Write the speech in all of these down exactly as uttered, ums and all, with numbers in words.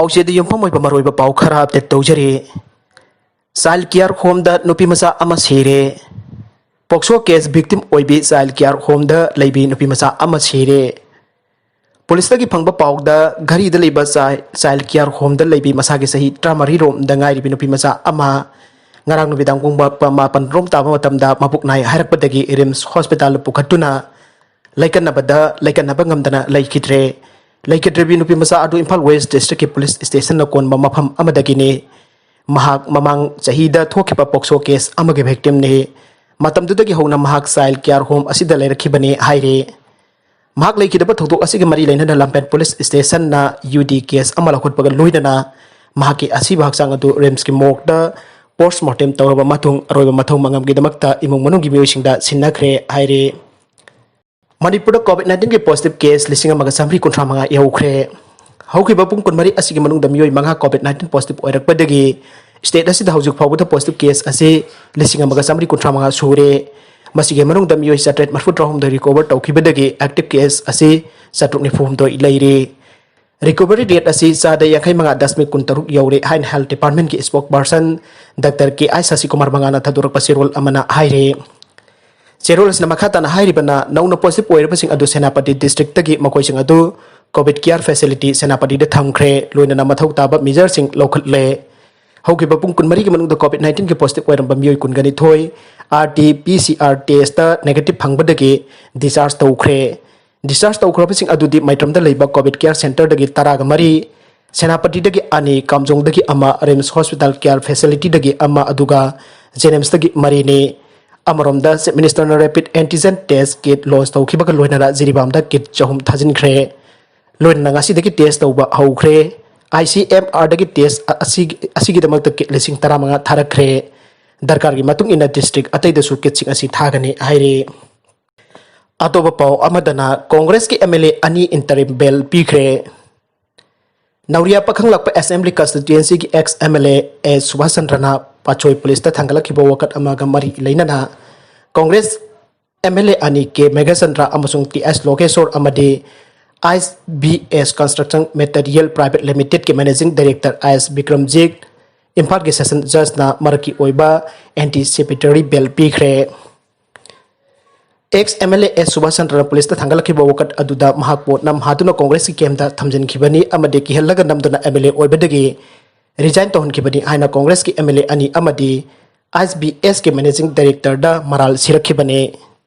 ꯄꯥꯎꯆꯦꯗ ꯌꯨꯝꯐꯝ ꯑꯣꯏꯕ ꯃꯔꯨꯑꯣꯏꯕ ꯄꯥꯎ ꯈꯔ ꯑꯞꯗꯦꯠ ꯇꯧꯖꯔꯤ꯫ ꯆꯥꯏꯜ ꯀꯤꯌꯔ ꯍꯣꯝꯗ ꯅꯨꯄꯤ ꯃꯆꯥ ꯑꯃ ꯁꯤꯔꯦ꯫ ꯄꯣꯛꯁꯣ ꯀꯦꯁ ꯚꯤꯛꯇꯤꯝ ꯑꯣꯏꯕꯤ ꯆꯥꯏꯜ ꯀꯤꯌꯔ ꯍꯣꯝꯗ ꯂꯩꯕꯤ ꯅꯨꯄꯤ ꯃꯆꯥ ꯑꯃ ꯁꯤꯔꯦ꯫ ꯄꯨꯂꯤꯁꯇꯒꯤ ꯐꯪꯕ ꯄꯥꯎꯗ, ꯘꯔꯤꯗ ꯂꯩꯕ ꯆꯥꯏ-, ꯆꯥꯏꯜ ꯀꯤꯌꯔ ꯍꯣꯝꯗ ꯂꯩꯕꯤ ꯃꯁꯥꯒꯤ ꯆꯍꯤ ꯇꯔꯥꯃꯔꯤ ꯔꯣꯝꯗ ꯉꯥꯏꯔꯤꯕꯤ ꯅꯨꯄꯤ ꯃꯆꯥ ꯑꯃ ꯉꯔꯥꯡ ꯅꯨꯃꯤꯗꯥꯡ ꯄꯨꯡ ꯃꯥ-, ꯃꯥꯄꯟ ꯔꯣꯝ ꯇꯥꯕ ꯃꯇꯝꯗ ꯃꯕꯨꯛ ꯅꯥꯏ ꯍꯥꯏꯔꯛꯄꯗꯒꯤ ꯔꯤꯝꯁ ꯍꯣꯁꯄꯤꯇꯥꯜꯗ ꯄꯨꯈꯠꯇꯨꯅ ꯂꯩꯀꯠꯅꯕꯗ, ꯂꯩꯀꯠꯅꯕ ꯉꯝꯗꯅ ꯂꯩꯈꯤꯗ꯭ꯔꯦ꯫ ꯂꯩꯈꯤꯗ꯭ꯔꯕꯤ ꯅꯨꯄꯤ ꯃꯆꯥ ꯑꯗꯨ ꯏꯝꯐꯥꯜ ꯋꯦꯁ ꯗꯤꯁꯇ꯭ꯔꯤꯛꯀꯤ ꯄꯨꯂꯤꯁ ꯁ꯭ꯇꯦꯁꯟꯅ ꯀꯣꯟꯕ ꯃꯐꯝ ꯑꯃꯗꯒꯤꯅꯤ꯫ ꯃꯍꯥꯛ ꯃꯃꯥꯡ ꯆꯍꯤꯗ ꯊꯣꯛꯈꯤꯕ ꯄꯣꯛꯁꯣ ꯀꯦꯁ ꯑꯃꯒꯤ ꯚꯤꯛꯇꯤꯝꯅꯤ꯫ ꯃꯇꯝꯗꯨꯗꯒꯤ ꯍꯧꯅ ꯃꯍꯥꯛ ꯆꯥꯏꯜ ꯀꯤꯌꯔ ꯍꯣꯝ ꯑꯁꯤꯗ ꯂꯩꯔꯛꯈꯤꯕꯅꯤ ꯍꯥꯏꯔꯤ꯫ ꯃꯍꯥꯛ ꯂꯩꯈꯤꯗꯕ ꯊꯧꯗꯣꯛ ꯑꯁꯤꯒ ꯃꯔꯤ ꯂꯩꯅꯅ ꯂꯝꯐꯦꯜ ꯄꯨꯂꯤꯁ ꯁ꯭ꯇꯦꯁꯟꯅ ꯌꯨ ꯗꯤ ꯀꯦꯁ ꯑꯃ ꯂꯧꯈꯠꯄꯒ ꯂꯣꯏꯅꯅ ꯃꯍꯥꯛꯀꯤ ꯑꯁꯤꯕ ꯍꯛꯆꯥꯡ ꯑꯗꯨ ꯔꯤꯝꯁꯀꯤ ꯃꯣꯔꯒꯇ ꯄꯣꯁꯃꯣꯔꯇꯦꯝ ꯇꯧꯔꯕ ꯃꯇꯨꯡ ꯑꯔꯣꯏꯕ ꯃꯊꯧ ꯃꯉꯝꯒꯤꯗꯃꯛꯇ ꯏꯃꯨꯡ ꯃꯅꯨꯡꯒꯤ ꯃꯤꯑꯣꯏꯁꯤꯡꯗ ꯁꯤꯟꯅꯈ꯭ꯔꯦ ꯍꯥꯏꯔꯤ꯫ ꯃꯅꯤꯄꯨꯔꯗ ꯀꯣꯚꯤꯗ ꯅꯥꯏꯟꯇꯤꯟꯒꯤ ꯄꯣꯖꯤꯇꯤꯚ ꯀꯦꯁ ꯂꯤꯁꯤꯡ ꯑꯃꯒ ꯆꯥꯃꯔꯤ ꯀꯨꯟꯊ꯭ꯔꯥ ꯃꯉꯥ ꯌꯧꯈ꯭ꯔꯦ꯫ ꯍꯧꯈꯤꯕ ꯄꯨꯡ ꯀꯨꯟꯃꯔꯤ ꯑꯁꯤꯒꯤ ꯃꯅꯨꯡꯗ ꯃꯤꯑꯣꯏ ꯃꯉꯥ ꯀꯣꯚꯤꯗ ꯅꯥꯏꯟꯇꯤꯟ ꯄꯣꯖꯤꯇꯤꯚ ꯑꯣꯏꯔꯛꯄꯗꯒꯤ ꯁ꯭ꯇꯦꯠ ꯑꯁꯤꯗ ꯍꯧꯖꯤꯛ ꯐꯥꯎꯕꯗ ꯄꯣꯖꯤꯇꯤꯚ ꯀꯦꯁ ꯑꯁꯤ ꯂꯤꯁꯤꯡ ꯑꯃꯒ ꯆꯥꯃꯔꯤ ꯀꯨꯟꯊ꯭ꯔꯥ ꯃꯉꯥ ꯁꯨꯔꯦ꯫ ꯃꯁꯤꯒꯤ ꯃꯅꯨꯡꯗ ꯃꯤꯑꯣꯏ ꯆꯥꯇ꯭ꯔꯦꯠ ꯃꯔꯤꯐꯨ ꯇꯔꯥꯍꯨꯝꯗꯣꯏ ꯔꯤꯀꯣꯚꯔ ꯇꯧꯈꯤꯕꯗꯒꯤ ꯑꯦꯛꯇꯤꯚ ꯀꯦꯁ ꯑꯁꯤ ꯆꯥꯇ꯭ꯔꯨꯛ ꯅꯤꯐꯨ ꯍꯨꯝꯗꯣꯏ ꯂꯩꯔꯤ꯫ ꯔꯤꯀꯣꯚꯔꯤ ꯔꯦꯠ ꯑꯁꯤ ꯆꯥꯗ ꯌꯥꯡꯈꯩ ꯃꯉꯥ ꯗꯁꯃꯤꯛ ꯀꯨꯟꯇꯔꯨꯛ ꯌꯧꯔꯦ ꯍꯥꯏꯅ ꯍꯦꯜꯊ ꯗꯤꯄꯥꯔꯠꯃꯦꯟꯠꯀꯤ ꯁ꯭ꯄꯣꯛꯁ ꯄꯔꯁꯟ ꯗꯥꯛꯇꯔ ꯀꯦ ꯑꯥꯏ ꯁꯁꯤꯀꯨꯃꯥꯔ ꯃꯉꯥꯅ ꯊꯥꯗꯣꯔꯛꯄ ꯆꯦꯔꯣꯜ ꯑꯃꯅ ꯍꯥꯏꯔꯤ꯫ ꯆꯦꯔꯣꯜ ꯑꯁꯤꯅ ꯃꯈꯥ ꯇꯥꯅ ꯍꯥꯏꯔꯤꯕꯅ, ꯅꯧꯅ ꯄꯣꯖꯤꯇꯤꯚ ꯑꯣꯏꯔꯕꯁꯤꯡ ꯑꯗꯨ ꯁꯦꯅꯥꯄꯇꯤ ꯗꯤꯁꯇ꯭ꯔꯤꯛꯇꯒꯤ ꯃꯈꯣꯏꯁꯤꯡ ꯑꯗꯨ ꯀꯣꯚꯤꯗ ꯀꯤꯌꯔ ꯐꯦꯁꯤꯂꯤꯇꯤ ꯁꯦꯅꯥꯄꯇꯤꯗ ꯊꯝꯈ꯭ꯔꯦ, ꯂꯣꯏꯅꯅ ꯃꯊꯧ ꯇꯥꯕ ꯃꯤꯖꯔꯁꯤꯡ ꯂꯧꯈꯠꯂꯦ꯫ ꯍꯧꯈꯤꯕ ꯄꯨꯡ ꯀꯨꯟꯃꯔꯤꯒꯤ ꯃꯅꯨꯡꯗ ꯀꯣꯚꯤꯗ ꯅꯥꯏꯟꯇꯤꯟꯒꯤ ꯄꯣꯖꯤꯇꯤꯚ ꯑꯣꯏꯔꯝꯕ ꯃꯤꯑꯣꯏ ꯀꯨꯟꯒ ꯅꯤꯊꯣꯏ R T P C R test negative ꯐꯪꯕꯗꯒꯤ ꯗꯤꯁꯆꯥꯔꯖ ꯇꯧꯈ꯭ꯔꯦ꯫ ꯗꯤꯁꯆꯥꯔꯖ ꯇꯧꯈ꯭ꯔꯕꯁꯤꯡ ꯑꯗꯨꯗꯤ ꯃꯩꯇ꯭ꯔꯝꯗ ꯂꯩꯕ ꯀꯣꯚꯤꯗ ꯀꯤꯌꯔ ꯁꯦꯟꯇꯔꯗꯒꯤ ꯇꯔꯥꯒ ꯃꯔꯤ, ꯁꯦꯅꯥꯄꯇꯤꯗꯒꯤ ꯑꯅꯤ, ꯀꯥꯝꯖꯣꯡꯗꯒꯤ ꯑꯃ, ꯔꯤꯝꯁ ꯍꯣꯁꯄꯤꯇꯥꯜ ꯀꯤꯌꯔ ꯐꯦꯁꯤꯂꯤꯇꯤꯗꯒꯤ ꯑꯃ, ꯑꯗꯨꯒ ꯖꯦꯅꯤꯝꯁꯇꯒꯤ ꯃꯔꯤꯅꯤ꯫ ꯑꯃꯔꯣꯝꯗ, ꯆꯤꯐ ꯃꯤꯅꯤꯁꯇꯔꯅ ꯔꯦꯄꯤꯗ ꯑꯦꯟꯇꯤꯖꯦꯟ ꯇꯦꯁ ꯀꯤꯠ ꯂꯣꯟꯆ ꯇꯧꯈꯤꯕꯒ ꯂꯣꯏꯅꯅ ꯖꯤꯔꯤꯕꯥꯝꯗ ꯀꯤꯠ ꯆꯍꯨꯝ ꯊꯥꯖꯤꯟꯈ꯭ꯔꯦ꯫ ꯂꯣꯏꯅꯅ ꯉꯁꯤꯗꯒꯤ ꯇꯦꯁ ꯇꯧꯕ ꯍꯧꯈ꯭ꯔꯦ꯫ ꯑꯥꯏ ꯁꯤ ꯑꯦꯝ ꯑꯥꯔꯗꯒꯤ ꯇꯦꯁ ꯑꯁꯤꯒꯤ-, ꯑꯁꯤꯒꯤꯗꯃꯛꯇ ꯀꯤꯠ ꯂꯤꯁꯤꯡ ꯇꯔꯥꯃꯉꯥ ꯊꯥꯔꯛꯈ꯭ꯔꯦ꯫ ꯗꯔꯀꯥꯔꯒꯤ ꯃꯇꯨꯡ ꯏꯟꯅ ꯗꯤꯁꯇ꯭ꯔꯤꯛ ꯑꯇꯩꯗꯁꯨ ꯀꯤꯠꯁꯤꯡ ꯑꯁꯤ ꯊꯥꯒꯅꯤ ꯍꯥꯏꯔꯤ꯫ ꯑꯇꯣꯞꯄ ꯄꯥꯎ ꯑꯃꯗꯅ, ꯀꯣꯡꯒ꯭ꯔꯦꯁꯀꯤ ꯑꯦꯝ ꯑꯦꯜ ꯑꯦ ꯑꯅꯤ ꯏꯟꯇꯔꯤꯝ ꯕꯦꯜ ꯄꯤꯈ꯭ꯔꯦ꯫ ꯅꯧꯔꯤꯌꯥ ꯄꯥꯈꯪꯂꯥꯛꯄ ꯑꯦꯁꯦꯝꯕ꯭ꯂꯤ ꯀꯟꯁꯇꯤꯇ꯭ꯌꯨꯑꯦꯟꯁꯤꯒꯤ ex M L A A Subhas ꯆꯟꯗ꯭ꯔꯅ ꯄꯥꯠꯁꯣꯏ ꯄꯨꯂꯤꯁꯇ ꯊꯥꯡꯒꯠꯂꯛꯈꯤꯕ ꯋꯥꯀꯠ ꯑꯃꯒ ꯃꯔꯤ ꯂꯩꯅꯅ ꯀꯣꯡꯒ꯭ꯔꯦꯁ ꯑꯦꯝ ꯑꯦꯜ ꯑꯦ ꯑꯅꯤ ꯀꯦ ꯃꯦꯘꯆꯟꯗ꯭ꯔ ꯑꯃꯁꯨꯡ ꯇꯤ ꯑꯦꯁ ꯂꯣꯀꯦꯁꯣꯔ ꯑꯃꯗꯤ ice B S construction material private ꯂꯤꯃꯤꯇꯦꯗꯀꯤ managing director I S Bikramjit ꯏꯝꯐꯥꯜꯒꯤ ꯁꯦꯁꯟ ꯖꯖꯅ ꯃꯔꯛꯀꯤ ꯑꯣꯏꯕ ꯑꯦꯟꯇꯤꯁꯤꯄꯦꯇꯔꯤ ꯕꯦꯜ ꯄꯤꯈ꯭ꯔꯦ꯫ Ex M L A S Subash ꯆꯟꯗ꯭ꯔꯅ ꯄꯨꯂꯤꯁꯇ ꯊꯥꯡꯒꯠꯂꯛꯈꯤꯕ ꯋꯥꯀꯠ ꯑꯗꯨꯗ ꯃꯍꯥꯛꯄꯨ ꯅꯝꯍꯥꯗꯨꯅ ꯀꯣꯡꯒ꯭ꯔꯦꯁꯀꯤ ꯀꯦꯝꯗ ꯊꯝꯖꯤꯟꯈꯤꯕꯅꯤ ꯑꯃꯗꯤ ꯀꯤꯍꯜꯂꯒ ꯅꯝꯗꯨꯅ ꯑꯦꯝ ꯑꯦꯜ ꯑꯦ ꯑꯣꯏꯕꯗꯒꯤ ꯔꯤꯖꯥꯏꯟ ꯇꯧꯍꯟꯈꯤꯕꯅꯤ ꯍꯥꯏꯅ ꯀꯣꯡꯒ꯭ꯔꯦꯁꯀꯤ ꯑꯦꯝ ꯑꯦꯜ ꯑꯦ ꯑꯅꯤ ꯑꯃꯗꯤ ꯑꯥꯏ ꯑꯦꯁ ꯕꯤ ꯑꯦꯁꯀꯤ ꯃꯦꯅꯦꯖꯤꯡ ꯗꯥꯏꯔꯦꯛꯇꯔꯗ ꯃꯔꯥꯜ ꯁꯤꯔꯛꯈꯤꯕꯅꯤ꯫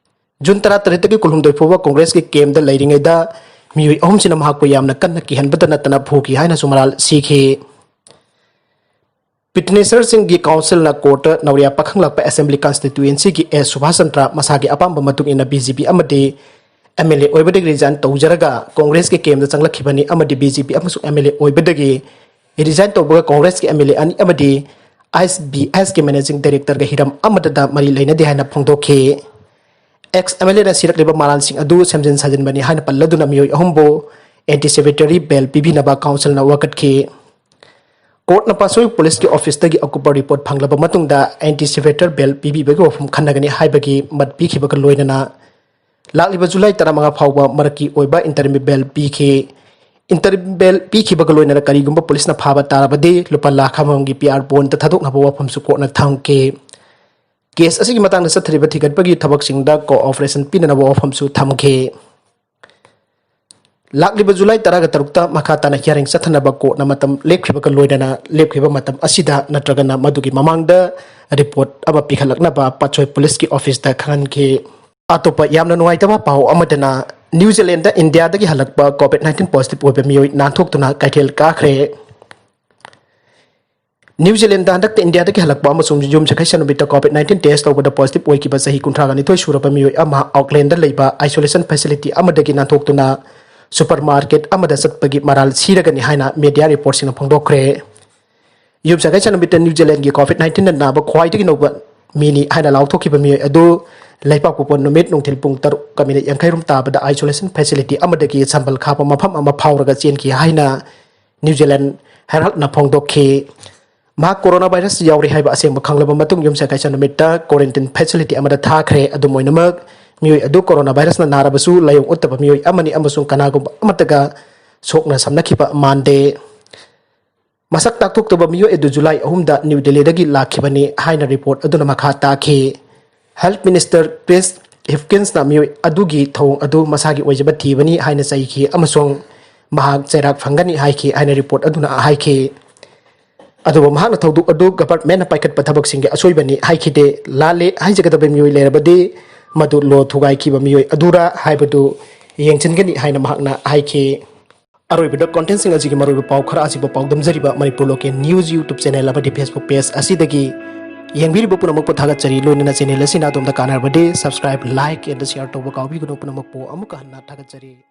ꯖꯨꯟ ꯇꯔꯥꯇꯔꯦꯠꯇꯒꯤ ꯀꯨꯟꯍꯨꯝꯗꯣꯏ ꯐꯥꯎꯕ ꯀꯣꯡꯒ꯭ꯔꯦꯁꯀꯤ ꯀꯦꯝꯗ ꯂꯩꯔꯤꯉꯩꯗ ꯃꯤꯑꯣꯏ ꯑꯍꯨꯝꯁꯤꯅ ꯃꯍꯥꯛꯄꯨ ꯌꯥꯝꯅ ꯀꯟꯅ ꯀꯤꯍꯟꯕꯗ ꯅꯠꯇꯅ ꯐꯨꯈꯤ ꯍꯥꯏꯅꯁꯨ ꯃꯔꯥꯜ ꯁꯤꯈꯤ꯫ ꯄꯤꯇꯤꯁꯅꯔꯁꯤꯡꯒꯤ ꯀꯥꯎꯟꯁꯤꯜꯅ ꯀꯣꯔꯠꯇ ꯅꯧꯔꯤꯌꯥ ꯄꯥꯈꯪꯂꯥꯛꯄ ꯑꯦꯁꯦꯝꯕ꯭ꯂꯤ ꯀꯟꯁꯇꯤꯇ꯭ꯌꯨꯌꯦꯟꯁꯤꯒꯤ ꯑꯦꯁ ꯁꯨꯚꯥꯁ ꯆꯟꯗ꯭ꯔ ꯃꯁꯥꯒꯤ ꯑꯄꯥꯝꯕ ꯃꯇꯨꯡ ꯏꯟꯅ ꯕꯤ ꯖꯦ ꯄꯤ ꯑꯃꯗꯤ ꯑꯦꯝ ꯑꯦꯜ ꯑꯦ ꯑꯣꯏꯕꯗꯒꯤ ꯔꯤꯖꯥꯏꯟ ꯇꯧꯖꯔꯒ ꯀꯣꯡꯒ꯭ꯔꯦꯁꯀꯤ ꯀꯦꯝꯗ ꯆꯪꯂꯛꯈꯤꯕꯅꯤ ꯑꯃꯗꯤ ꯕꯤ ꯖꯦ ꯄꯤ ꯑꯃꯁꯨꯡ ꯑꯦꯝ ꯑꯦꯜ ꯑꯦ ꯑꯣꯏꯕꯗꯒꯤ ꯔꯤꯖꯥꯏꯟ ꯇꯧꯕꯒ ꯀꯣꯡꯒ꯭ꯔꯦꯁꯀꯤ ꯑꯦꯝ ꯑꯦꯜ ꯑꯦ ꯑꯅꯤ ꯑꯃꯗꯤ ꯑꯥꯏ ꯑꯦꯁ ꯕꯤ ꯑꯦꯁꯀꯤ ꯃꯦꯅꯦꯖꯤꯡ ꯗꯥꯏꯔꯦꯛꯇꯔꯒ ꯍꯤꯔꯝ ꯑꯃꯠꯇꯗ ꯃꯔꯤ ꯂꯩꯅꯗꯦ ꯍꯥꯏꯅ ꯐꯣꯡꯗꯣꯛꯈꯤ꯫ ꯑꯦꯛꯁ ꯑꯦꯝ ꯑꯦꯜ ꯑꯦꯅ ꯁꯤꯔꯛꯂꯤꯕ ꯃꯔꯥꯜꯁꯤꯡ ꯑꯗꯨ ꯁꯦꯝꯖꯤꯟ ꯁꯥꯖꯤꯟꯕꯅꯤ ꯍꯥꯏꯅ ꯄꯜꯂꯗꯨꯅ ꯃꯤꯑꯣꯏ ꯑꯍꯨꯝꯕꯨ ꯑꯦꯟꯇꯤꯁꯤꯄꯦꯇꯔꯤ ꯕꯦꯜ ꯄꯤꯕꯤꯅꯕ ꯀꯥꯎꯟꯁꯤꯜꯅ ꯋꯥꯀꯠꯈꯤ꯫ ꯀꯣꯔꯠꯅ ꯄꯥꯠꯁꯣꯏ ꯄꯨꯂꯤꯁꯀꯤ ꯑꯣꯐꯤꯁꯇꯒꯤ ꯑꯀꯨꯞꯄ ꯔꯤꯄꯣꯔꯠ ꯐꯪꯂꯕ ꯃꯇꯨꯡꯗ ꯑꯦꯟꯇꯤꯁꯤꯄꯦꯇꯔ ꯕꯦꯜ ꯄꯤꯕꯤꯕꯒꯤ ꯋꯥꯐꯝ ꯈꯟꯅꯒꯅꯤ ꯍꯥꯏꯕꯒꯤ ꯃꯠ ꯄꯤꯈꯤꯕꯒ ꯂꯣꯏꯅꯅ ꯂꯥꯛꯂꯤꯕ ꯖꯨꯂꯥꯏ ꯇꯔꯥꯃꯉꯥ ꯐꯥꯎꯕ ꯃꯔꯛꯀꯤ ꯑꯣꯏꯕ ꯏꯟꯇꯔꯤꯝ ꯕꯦꯜ ꯄꯤꯈꯤ꯫ ꯏꯟꯇꯔꯤꯝ ꯕꯦꯜ ꯄꯤꯈꯤꯕꯒ ꯂꯣꯏꯅꯅ ꯀꯔꯤꯒꯨꯝꯕ ꯄꯨꯂꯤꯁꯅ ꯐꯥꯕ ꯇꯥꯔꯕꯗꯤ ꯂꯨꯄꯥ ꯂꯥꯈ ꯑꯃꯃꯝꯒꯤ ꯄꯤ ꯑꯥꯔ ꯕꯣꯟꯗ ꯊꯥꯗꯣꯛꯅꯕ ꯋꯥꯐꯝꯁꯨ ꯀꯣꯔꯠꯅ ꯊꯝꯈꯤ꯫ ꯀꯦꯁ ꯑꯁꯤꯒꯤ ꯃꯇꯥꯡꯗ ꯆꯠꯊꯔꯤꯕ ꯊꯤꯒꯠꯄꯒꯤ ꯊꯕꯛꯁꯤꯡꯗ ꯀꯣꯑꯣꯄꯔꯦꯁꯟ ꯄꯤꯅꯅꯕ ꯋꯥꯐꯝꯁꯨ ꯊꯝꯈꯤ꯫ ꯂꯥꯛꯂꯤꯕ ꯖꯨꯂꯥꯏ ꯇꯔꯥꯒ ꯇꯔꯨꯛꯇ ꯃꯈꯥ ꯇꯥꯅ ꯍꯤꯌꯥꯔꯤꯡ ꯆꯠꯊꯅꯕ ꯀꯣꯔꯠꯅ ꯃꯇꯝ ꯂꯦꯞꯈꯤꯕꯒ ꯂꯣꯏꯅꯅ ꯂꯦꯞꯈꯤꯕ ꯃꯇꯝ ꯑꯁꯤꯗ ꯅꯠꯇ꯭ꯔꯒꯅ ꯃꯗꯨꯒꯤ ꯃꯃꯥꯡꯗ ꯔꯤꯄꯣꯔꯠ ꯑꯃ ꯄꯤꯈꯠꯂꯛꯅꯕ ꯄꯥꯠꯁꯣꯏ ꯄꯨꯂꯤꯁꯀꯤ ꯑꯣꯐꯤꯁꯇ ꯈꯪꯍꯟꯈꯤ꯫ ꯑꯇꯣꯞꯄ ꯌꯥꯝꯅ ꯅꯨꯡꯉꯥꯏꯇꯕ ꯄꯥꯎ ꯑꯃꯗꯅ ꯅ꯭ꯌꯨ ꯖꯤꯂꯦꯟꯗ ꯏꯟꯗꯤꯌꯥꯗꯒꯤ ꯍꯜꯂꯛꯄ ꯀꯣꯚꯤꯗ ꯅꯥꯏꯟꯇꯤꯟ ꯄꯣꯖꯤꯇꯤꯚ ꯑꯣꯏꯕ ꯃꯤꯑꯣꯏ ꯅꯥꯟꯊꯣꯛꯇꯨꯅ ꯀꯩꯊꯦꯜ ꯀꯥꯈ꯭ꯔꯦ꯫ ꯅ꯭ꯌꯨ ꯖꯤꯂꯦꯟꯗ ꯍꯟꯗꯛꯇ ꯏꯟꯗꯤꯌꯥꯗꯒꯤ ꯍꯜꯂꯛꯄ ꯑꯃꯁꯨꯡ ꯌꯨꯝꯁꯥꯀꯩꯁꯥ ꯅꯨꯃꯤꯠꯇ ꯀꯣꯚꯤꯗ ꯅꯥꯏꯟꯇꯤꯟ ꯇꯦꯁ ꯇꯧꯕꯗ ꯄꯣꯖꯤꯇꯤꯚ ꯑꯣꯏꯈꯤꯕ ꯆꯍꯤ ꯀꯨꯟꯊ꯭ꯔꯥꯒ ꯅꯤꯊꯣꯏ ꯁꯨꯔꯕ ꯃꯤꯑꯣꯏ ꯑꯃ ꯑꯣꯛꯂꯦꯟꯗ ꯂꯩꯕ ꯑꯥꯏꯁꯣꯂꯦꯁꯟ ꯐꯦꯁꯤꯂꯤꯇꯤ ꯑꯃꯗꯒꯤ ꯅꯥꯟꯊꯣꯛꯇꯨꯅ ꯁꯨꯄꯔ ꯃꯥꯔꯀꯦꯠ ꯑꯃꯗ ꯆꯠꯄꯒꯤ ꯃꯔꯥꯜ ꯁꯤꯔꯒꯅꯤ ꯍꯥꯏꯅ ꯃꯦꯗꯤꯌꯥ ꯔꯤꯄꯣꯔꯠꯁꯤꯡꯅ ꯐꯣꯡꯗꯣꯛꯈ꯭ꯔꯦ꯫ ꯌꯨꯝꯁꯥꯀꯩꯁꯥ ꯅꯨꯃꯤꯠꯇ ꯅ꯭ꯌꯨ ꯖꯤꯂꯦꯟꯗꯒꯤ ꯀꯣꯚꯤꯗ ꯅꯥꯏꯟꯇꯤꯟꯗ ꯅꯥꯕ ꯈ꯭ꯋꯥꯏꯗꯒꯤ ꯅꯧꯕ ꯃꯤꯅꯤ ꯍꯥꯏꯅ ꯂꯥꯎꯊꯣꯛꯈꯤꯕ ꯃꯤꯑꯣꯏ ꯑꯗꯨ ꯂꯩꯕꯥꯛꯄꯣꯛꯄ ꯅꯨꯃꯤꯠ ꯅꯨꯡꯊꯤꯜ ꯄꯨꯡ ꯇꯔꯨꯛꯀ ꯃꯤꯅꯤꯠ ꯌꯥꯡꯈꯩꯔꯣꯝ ꯇꯥꯕꯗ ꯑꯥꯏꯁꯣꯂꯦꯁꯟ ꯐꯦꯁꯤꯂꯤꯇꯤ ꯑꯃꯗꯒꯤ ꯁꯝꯕꯜ ꯈꯥꯕ ꯃꯐꯝ ꯑꯃ ꯐꯥꯎꯔꯒ ꯆꯦꯟꯈꯤ ꯍꯥꯏꯅ ꯅ꯭ꯌꯨ ꯖꯤꯂꯦꯟ ꯍꯦꯔꯜꯗꯅ ꯐꯣꯡꯗꯣꯛꯈꯤ꯫ ꯃꯍꯥꯛ ꯀꯣꯔꯣꯅꯥ ꯚꯥꯏꯔꯁ ꯌꯥꯎꯔꯤ ꯍꯥꯏꯕ ꯑꯁꯦꯡꯕ ꯈꯪꯂꯕ ꯃꯇꯨꯡ ꯌꯨꯝꯁꯥꯀꯩꯁꯥ ꯅꯨꯃꯤꯠꯇ ꯀ꯭ꯋꯥꯔꯦꯟꯇꯤꯟ ꯐꯦꯁꯤꯂꯤꯇꯤ ꯑꯃꯗ ꯊꯥꯈ꯭ꯔꯦ꯫ ꯑꯗꯨꯝ ꯑꯣꯏꯅꯃꯛ, ꯃꯤꯑꯣꯏ ꯑꯗꯨ ꯀꯣꯔꯣꯅꯥ ꯚꯥꯏꯔꯁꯅ ꯅꯥꯔꯕꯁꯨ ꯂꯥꯏꯑꯣꯡ ꯎꯠꯇꯕ ꯃꯤꯑꯣꯏ ꯑꯃꯅꯤ ꯑꯃꯁꯨꯡ ꯀꯅꯥꯒꯨꯝꯕ ꯑꯃꯠꯇꯒ ꯁꯣꯛꯅ ꯁꯝꯅꯈꯤꯕ ꯃꯥꯟꯗꯦ꯫ ꯃꯁꯛ ꯇꯥꯛꯊꯣꯛꯇꯕ ꯃꯤꯑꯣꯏ ꯑꯗꯨ ꯖꯨꯂꯥꯏ ꯑꯍꯨꯝꯗ ꯅ꯭ꯌꯨ ꯗꯦꯜꯂꯤꯗꯒꯤ ꯂꯥꯛꯈꯤꯕꯅꯤ ꯍꯥꯏꯅ ꯔꯤꯄꯣꯔꯠ ꯑꯗꯨꯅ ꯃꯈꯥ ꯇꯥꯈꯤ꯫ ꯍꯦꯜꯊ ꯃꯤꯅꯤꯁꯇꯔ ꯀ꯭ꯔꯤꯁ ꯍꯤꯞꯀꯤꯟꯁꯅ ꯃꯤꯑꯣꯏ ꯑꯗꯨꯒꯤ ꯊꯧꯑꯣꯡ ꯑꯗꯨ ꯃꯁꯥꯒꯤ ꯑꯣꯏꯖꯕ ꯊꯤꯕꯅꯤ ꯍꯥꯏꯅ ꯆꯩꯈꯤ ꯑꯃꯁꯨꯡ ꯃꯍꯥꯛ ꯆꯩꯔꯥꯛ ꯐꯪꯒꯅꯤ ꯍꯥꯏꯈꯤ ꯍꯥꯏꯅ ꯔꯤꯄꯣꯔꯠ ꯑꯗꯨꯅ ꯍꯥꯏꯈꯤ꯫ ꯑꯗꯨꯕꯨ ꯃꯍꯥꯛꯅ ꯊꯧꯗꯣꯛ ꯑꯗꯨ ꯒꯚꯔꯟꯃꯦꯟꯠꯅ ꯄꯥꯏꯈꯠꯄ ꯊꯕꯛꯁꯤꯡꯒꯤ ꯑꯁꯣꯏꯕꯅꯤ ꯍꯥꯏꯈꯤꯗꯦ꯫ ꯂꯥꯜꯂꯦ ꯍꯥꯏꯖꯒꯗꯕ ꯃꯤꯑꯣꯏ ꯂꯩꯔꯕꯗꯤ ꯃꯗꯨ ꯂꯣ ꯊꯨꯒꯥꯏꯈꯤꯕ ꯃꯤꯑꯣꯏ ꯑꯗꯨꯔꯥ ꯍꯥꯏꯕꯗꯨ ꯌꯦꯡꯁꯤꯟꯒꯅꯤ ꯍꯥꯏꯅ ꯃꯍꯥꯛꯅ ꯍꯥꯏꯈꯤ꯫ ꯑꯔꯣꯏꯕꯗ ꯀꯣꯟꯇꯦꯟꯁꯤꯡ ꯑꯁꯤꯒꯤ ꯃꯔꯨꯑꯣꯏꯕ ꯄꯥꯎ ꯈꯔ ꯑꯁꯤꯕꯨ ꯄꯥꯎꯗꯝꯖꯔꯤꯕ Manipur local news YouTube channel ꯑꯃꯗꯤ Facebook ꯄꯦꯖ ꯑꯁꯤꯗꯒꯤ ꯌꯦꯡꯕꯤꯔꯤꯕ ꯄꯨꯝꯅꯃꯛꯄꯨ ꯊꯥꯒꯠꯆꯔꯤ꯫ ꯂꯣꯏꯅꯅ ꯆꯦꯅꯦꯜ ꯑꯁꯤꯅ ꯑꯗꯣꯝꯗ ꯀꯥꯟꯅꯔꯕꯗꯤ subscribe, like and share ꯇꯧꯕ ꯀꯥꯎꯕꯤꯒꯅꯨ꯫ ꯄꯨꯝꯅꯃꯛꯄꯨ ꯑꯃꯨꯛꯀ ꯍꯟꯅ ꯊꯥꯒꯠꯆꯔꯤ꯫